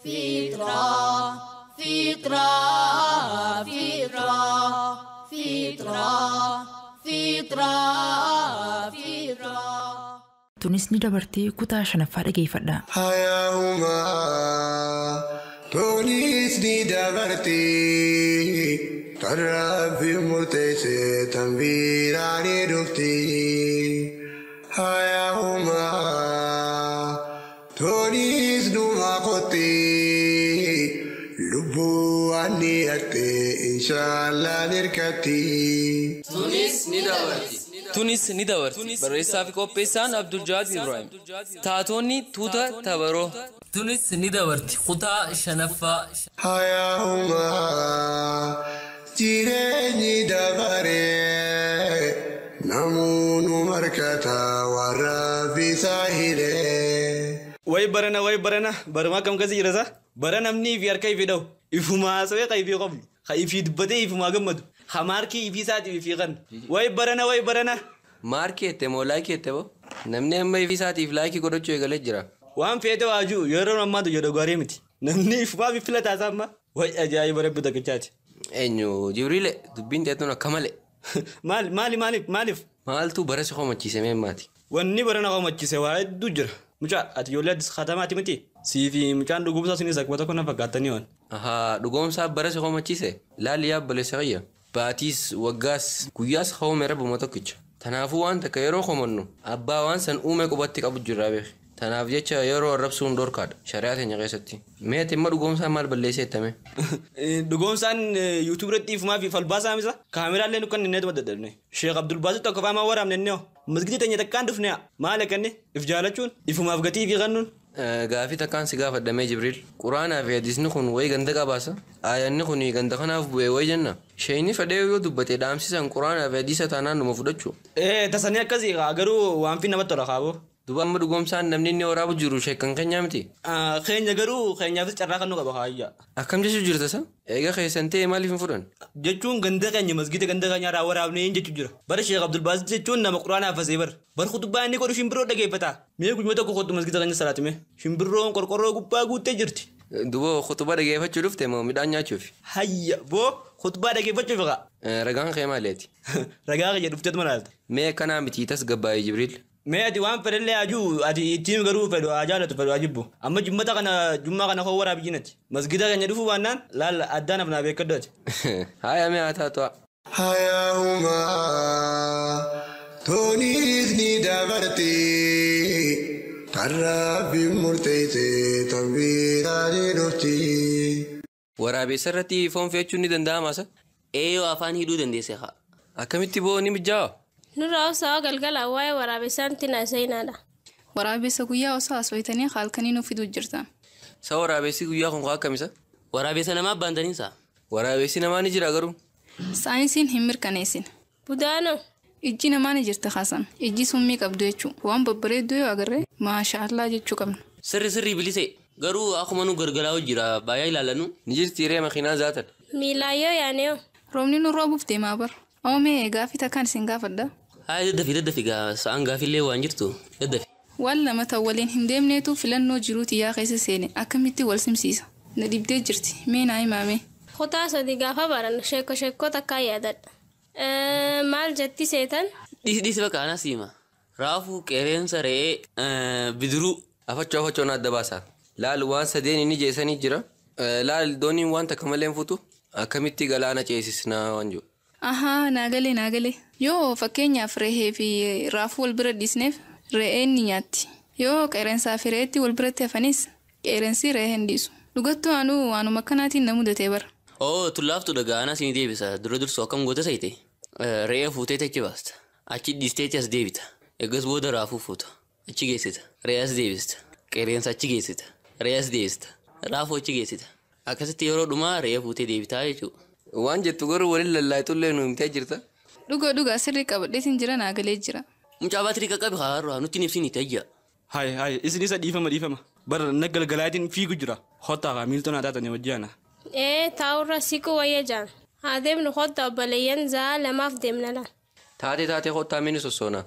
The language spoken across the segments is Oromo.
Fitra, fitra, fitra, fitra, fitra, fitra. Tunis ni dabartii kutaa shanaffaa dhageeffadha. Hayyahumaa tunis ni dabartii kan rabbi murteesse tan biraa ni dhufti. Hayyahumaa tunis dhuma qotti lubbuu waan ni hatte inshaallah ni hirkatti. Tunis ni dabarti. Tunis ni dabarti. Barreessaa fi qopheessaan Abdul Jaad Ibrahim. Taatonni tuuta tabaroo. Tunis ni dabarti. Kutaa shanaffaa. Hayyahumaa jireenyi dabaree namoonni markata warra bisaa hiree. Way barana, way barana, barumaa kam kasi jirasa? Bara namni ifi harka ifi dhahu, ifumaa haasawee ka ifii qoflu, ka ifii dubbatee ifumaa gammadu, ka maarkii ifii isaatiif ifii kan. Way barana, way barana. Maarkii jette moo laayikii jette boo? Namni amma ifii isaatiif laayikii godhachuu eegalee jira. Waan feete waajuu yeroo ammaatu jedhu gaarii miti. Namni ifumaa fi filataa isaa amma. Way ajaa'iba rabbi tokkichaati. Eenyu Jibriile dubbiin teetun akka malee. Maali maali maaliif maaliif? Maaltu bara si homachiise mee maati? Wanni bara na homachiise waa hedduu jira. Mucaa ati ijoollee Addis Katamaati miti? Sii fi mucaan dhugoomsaa sunis akkuma tokko na fakkaattanii waan. Ahaa dhugoomsaa bara si homachiise? Laalli yaa obboleessa kiyya. Baatiis waggaas guyyaas hoome rabbuma tokkicha. Tanaafuu waan takka yeroo homannu abbaa waan san uume qubatti qabu jirraa beeki. Tanaaf jecha yeroo arrabsuun dhorkaadha shari'aa teenya keessatti. Mee ati immoo dhugoomsaan maal balleessee jettame? Dhugoomsaan yuutuub irratti ifumaa fi falbaasaa misa kaameraallee nu kan inni eduma dadhabne. Sheekh Abdulbaasii tokko faamaa waraabne inni hoo. Masgidi teenya takkaan dhufne maal akkanni if jaalachuun ifumaaf gatii fi kennuun. Gaafii takkaan si gaafadhamee Jibriil. Quraanaa fi hadiisni kun wayi ganda qabaasa. Aayanni kun ganda kanaaf bu'ee wayi jenna. Sheeyni fedhee yoo dubbate dhaamsisan quraanaa fi hadiisa taanaan numa fudhachuu. Tasanii akkasii garuu waan fi namatti tola kaaboo. Duba amma dhugoomsaan namni inni waraabu jiru sheekkan keenyaa miti. Keenya garuu keenyaafis carraa kan nu qaba kaayyaa. Akkam jechuu jirta sa? Eega keessan ta'e maaliif hin fudhan? Jechuun ganda keenya masgida ganda keenya irraa waraabnee hin jechuu jira. Bara Sheekh Abdulbaasii jechuun nama quraana hafasee bara. Bar khutbaa inni godhu shimbirroo dhageeffata. Mee guyyuma tokko kottu masgida keenya salaatime. Shimbirroon qorqorroo gubbaa guuttee jirti. Duba khutbaa dhageeffachuu dhufte moo midhaan nyaachuuf? Hayya boo khutbaa dhageeffachuuf kaa. Ragaan kee maaliiti? Ragaa kee dhufteetu mana laalta. Mee akkanaa miti tas gabbaa'ee Jibriil. Mee ati waan fedhellee ajuu ati ittiin garuu fedhu haa jaalatu fedhu haa jibbu. Amma jummata kana jummaa kana koo waraab jinati. Masgida keenya dhufuu baannaan laalla addaan hafnaa beekadhu ati. Haaya mee haa taatu. Hayyahumaa tunis ni dabarti kan rabbi murteesse tan biraa ni dhufti. Waraabessa irratti foon fe'achuun ni danda'amaa sa? Eeyyoo afaan hidhuu dandeesse haa. Akkamitti boo ni mijaa'aa? Nurra osoo galgala waa'ee waraabessaan tina seenaadha. Waraabessa guyyaa osoo haasofitanii halkanii nu fiduu jirta. Sa waraabessi guyyaa kun akkamisa? Waraabessa namaa baantaniinsa? Waraabessi namaa ni jira garuu. Saayinsiin hin mirkaneessin. Budaanoo. Ijji namaa ni jirta Hasan. Ijji summii qabdu jechuudha. Waan babbareedduu yoo agarre maashaallah jechuu qabna. Sirri sirri bilise garuu akkuma nu gargaraa'u jira baay'ee ilaallannu. Ni jirti ree makiinaa zaatan. Miilaayyoo yaanee. Roobni nu roobuuf deemaa bara. Oomee gaafii takkaan isin gaafadha. Haa daddafi daddafi gaa sa'aan gaafillee waan jirtu daddafi. Waan lama ta'u waliin hin deemneetu filannoo jiruu xiyyaa keessa seene akkamitti wal simsiisa? Na dhibdee jirti mee naa himaame. Kutaa sadii gaafa barannu sheekko sheekkoo takkaa yaadadha. Maal jetti seetan? Dhiisi dhiisi bakka anas hima. Raafuu qeerransa re'ee bidiruu. Afachoo afachoo na adda baasa. Laal waan sadeen inni jeesanii jira. Laal dooniin waan takka malee hin futu akkamitti galaana ceesisnaa waan jiru. Ahaa naa galee naa galee. Yoo fakkeenyaaf re'ee fi raafuu wal bira dhiisneef re'een ni nyaatti. Yoo qeerransaa fi re'eetti wal biratti hafanis qeerransi re'ee hin dhiisu. Dhugattuu anuu waanuma akkanaatiin na mudatee bara. Oo tullaaftu dhagaa anas ni deebisa dura dursoo akkam goota sayite. Re'ee fuutee achi baasta. Achi dhiistee as deebita. Eegas booda raafuu fuuta. Achi geessita. Re'ee as deebista. Qeerransa achi geessita. Re'ee as deebista. Raafuu achi geessita. Akkasitti yeroo dhumaa re'ee fuutee deebitaa jechuudha. Waan jettu garuu waliin lallaayitullee nu himtee jirta. Dhuga dhuga sirrii qabadheetiin jira naa galee jira. Mucaa baatirii qaqqabi haarraa nutti ibsiin itti ayya. Hai hai isin isa dhiifama dhiifama. Bara na galgalaatiin fiigu jira. Hottaa kaa miiltoo naa taatanii wajjii ana. Taa'urra siqu wayya jaan. Haa deemnu hottaa obboleeyyan za'a lamaaf deemna laal. Taatee taatee hottaa mini sossoona.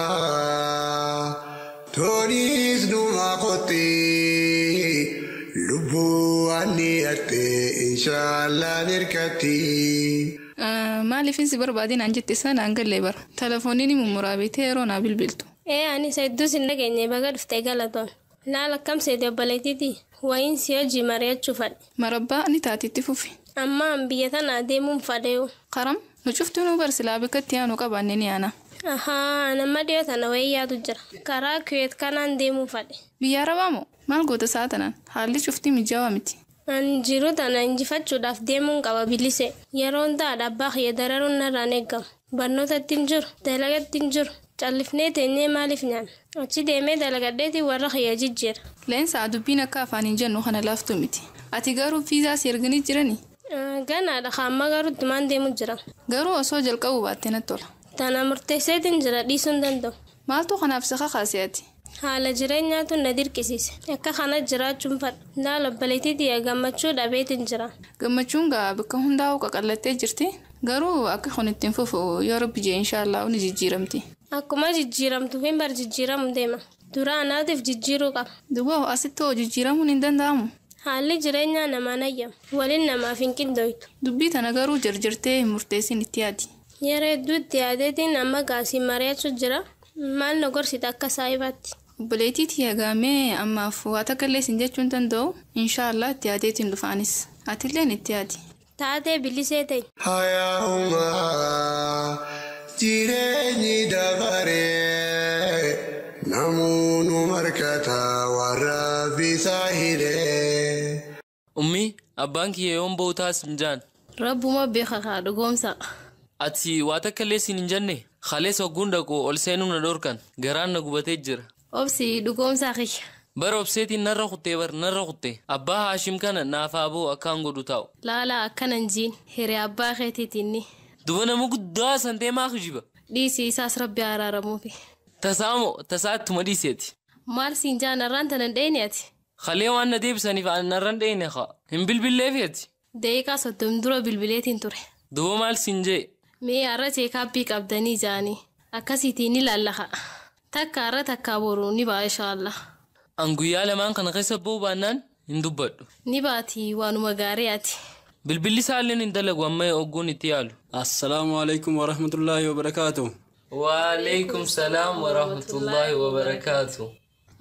Hayyahumaa tunis dhuma qotti. Waan dhiyaate inshaallah nirkatti. Maaliifin si barbaadin aan jette sana aan gallee bara. Telefooniin mummuraa beetee yeroo naa bilbiltu. Ee anis hedduu sin dhageenye baga dhuftee galatoon. Laal akkam seete obboleettiiti. Wayiin si hojii mari'achuu fadhe. Marabbaa ni taatiitti fufi. Amma an biyya tana deemuun fadheewu. Qaram nu cuftuu nu barsilaa bakkatti yaanu qabaanne ni yaana. Ahaa nama dhiyoo tana wayii yaadu jira. Karaa Kuweet kanaan deemuu fadhe. Biyya Arabaa moo maal goota sa'a tanaan haalli cuftii mijaawaa miti. An jiru tana injifachuudhaaf deemuun qaba bilise. Yeroon ta'a abbaa kiyya dararuun narraan eegamu. Barnootatti hin jiru, dalagatti hin jiru. Callifnee teenyee maaliif nyaanna? Achi deemee dalagadheetii warra kiyya jijjiira. Leensaa dubbiin akka afaan hin jennu kana laaftu miti. Ati garuu fiizaas erganii jirani? Ganaadha hamma garuu tumaan deemu jira. Garuu osoo jalqabu baattee natti tola. Tana murteesseetiin jira dhiisuu hin danda'u. Maaltu kanaaf si kakaase ati? Haala jireenyaatu na dirqisiise. Akka kana jiraachuun fadha. Laala obboleettiitii gammachuu dhabeetiin jira. Gammachuun gaa bakka hundaa'u qaqallattee jirti. Garuu akka kun ittiin fufu yoo rabbi jee inshaallah ni jijjiiramti. Akkuma jijjiiramtuuf hin bar jijjiiramu deema. Dura anaatiif jijjiiruu qaba. Duba asitti hoo jijjiiramuun hin danda'amu. Haalli jireenyaa namaan ayyamu. Waliin namaaf hin qindooytu. Dubbii tana garuu jarjartee hin murteessin itti yaadi. Yeroo hedduu itti yaadeetiin amma gaasii mari'achuu jira. Maal na gorsita akka saahibaatti? Obboleettiitii eegamee ammaaf waa takka illee sin jechuun danda'u inshaallah itti yaadeetiin dhufaanis. Atilleen itti yaadi. Taatee bilisee ta'e. Hayyaa'ummaa jireenyi dabaree namoonni markata warra bisaa hidhee. Ummi abbaan kiyya yoon ba'u taas hin jaan. Rabbuma beeka kaa dhugoomsa. Ati waa takka illee siin hin jenne kalees hogguun dhaqu ol seenuu na dhorkan garaan na gubatee jira. Obsi dhugoomsaa kiyya. Bara obseetiin narra kuttee bar narra kuttee abbaa Haashim kana naaf haa ba'u akkaan godhu taa'u. Laala akkana hin jiin hiree abbaa keetiitiin. Duba nama guddaa santee maa kijiba. Dhiisii isaas rabbi araaramuufi. Tasaa moo tasaa ittuma dhiiseeti. Maal siin jaan narraan tana hin dheeyne ati. Kalee waan na deebisaniif ani narraan dheeyne haa. Hin bilbilleefi ati. Daqiiqaa 30 dura bilbileetiin ture. Duba maal siin jee? Mee har'a cheekaappii qabdanii jaanii akkasiitiin ni laallaqa. Takka har'a takka boru ni ba'a inshaallah. An guyyaa lamaan kana keessa ba'uu baannaan hin dubbadhu. Ni baati waanuma gaarii ati. Bilbilli isaalleen hin dalagu amma ogguun itti yaalu. Assalaamu alaikum wa rahmatullahi wa barakaatu. Waalaikum salaam wa rahmatullahi wa barakaatu.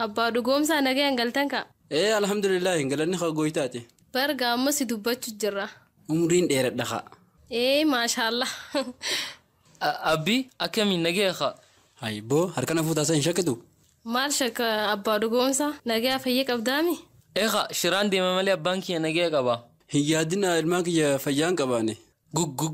Abbaa dhugoomsaa nagayaan galtan kaa? Ee alhamdulillah galanni haa gooytaati. Barga amma si dubbachuu jirra. Umriin dheeradha haa. Ee maashaallah. Abbi akkamiin nagaya haa? Hayi boo harka na fuutaasaa hin shakkitu. Maal shakka abbaa dhugoomsaa nagaya fayya qabdaami? Eegaa shiraan deema malee abbaan kiyya nagaya qaba. Hin yaadina ilmaan kiyya fayyaan qabaane.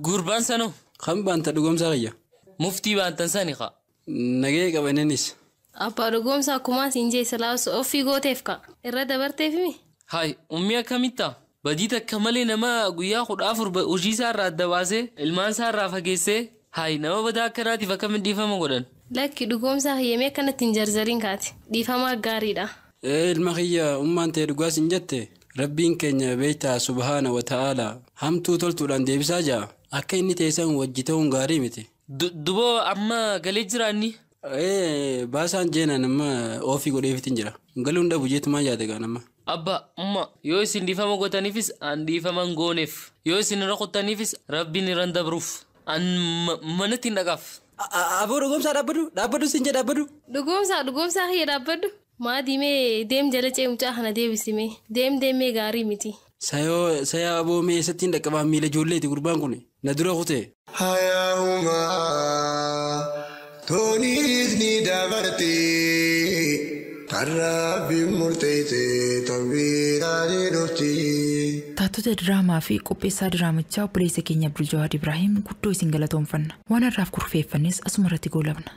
Gurbaan sanoo? Kan baanta dhugoomsaa kiyya. Muftii baantan sani haa. Nagaya qaba innis. Abbaa dhugoomsaa akkumaa siin jee silaas ofii gooteef ka irra dabarteefimi? Hayi ummii akkamitta? Badii takka malee nama guyyaa 14 hojii isaa irraa adda baasee ilmaan isaa irraa fageessee hayi nama badaa akkanaatiif akkamiin dhiifama godhan? Lakki dhugoomsaa hiyyamee akkanatti hin jarzariin kaati. Dhiifamaa gaariidha. Ee ilma kiyya ummaan ta'e dhugaas hin jette rabbiin keenya beektaa subhaana wa ta'aala hamtuu toltuudhaan deebisaa jaa akka inni teessan wajji ta'uun gaarii miti. Duboo amma galee jiraanni? Ee baasaan jeenan amma oofii godheefitiin jira. Galuun dhabu jeetumaa yaade gaan amma. Abba umma yoo isin dhiifama gootaniifis an dhiifama hin gooneef yoo isin irra qottaniifis rabbiin irra hin dabruuf an manatti hin dhaqaaf. Aboo dhugoomsaa dhaabbadhu dhaabbadhu siin jee dhaabbadhu. Dhugoomsaa dhugoomsaa kiyya dhaabbadhu. Maa diimee deem jala ce'umcaa kana deebisimee deem deemee gaarii miti. Sayoo sayaa aboo mee eessatti hin dhaqqabaa miila ijoolleeti gurbaan kun na dura kutee. Hayyaa'ummaa toonis ni dabarti karraa murteessee tanbiiraa ni dhufti. Taatota diraamaa fi qopheessaa diraamichaa obboleessa keenya Abdul Jawaad Ibraahiim guddoo isin galatoomfanna. Waan har'aaf kurfeeffannes asuma irratti goolabna.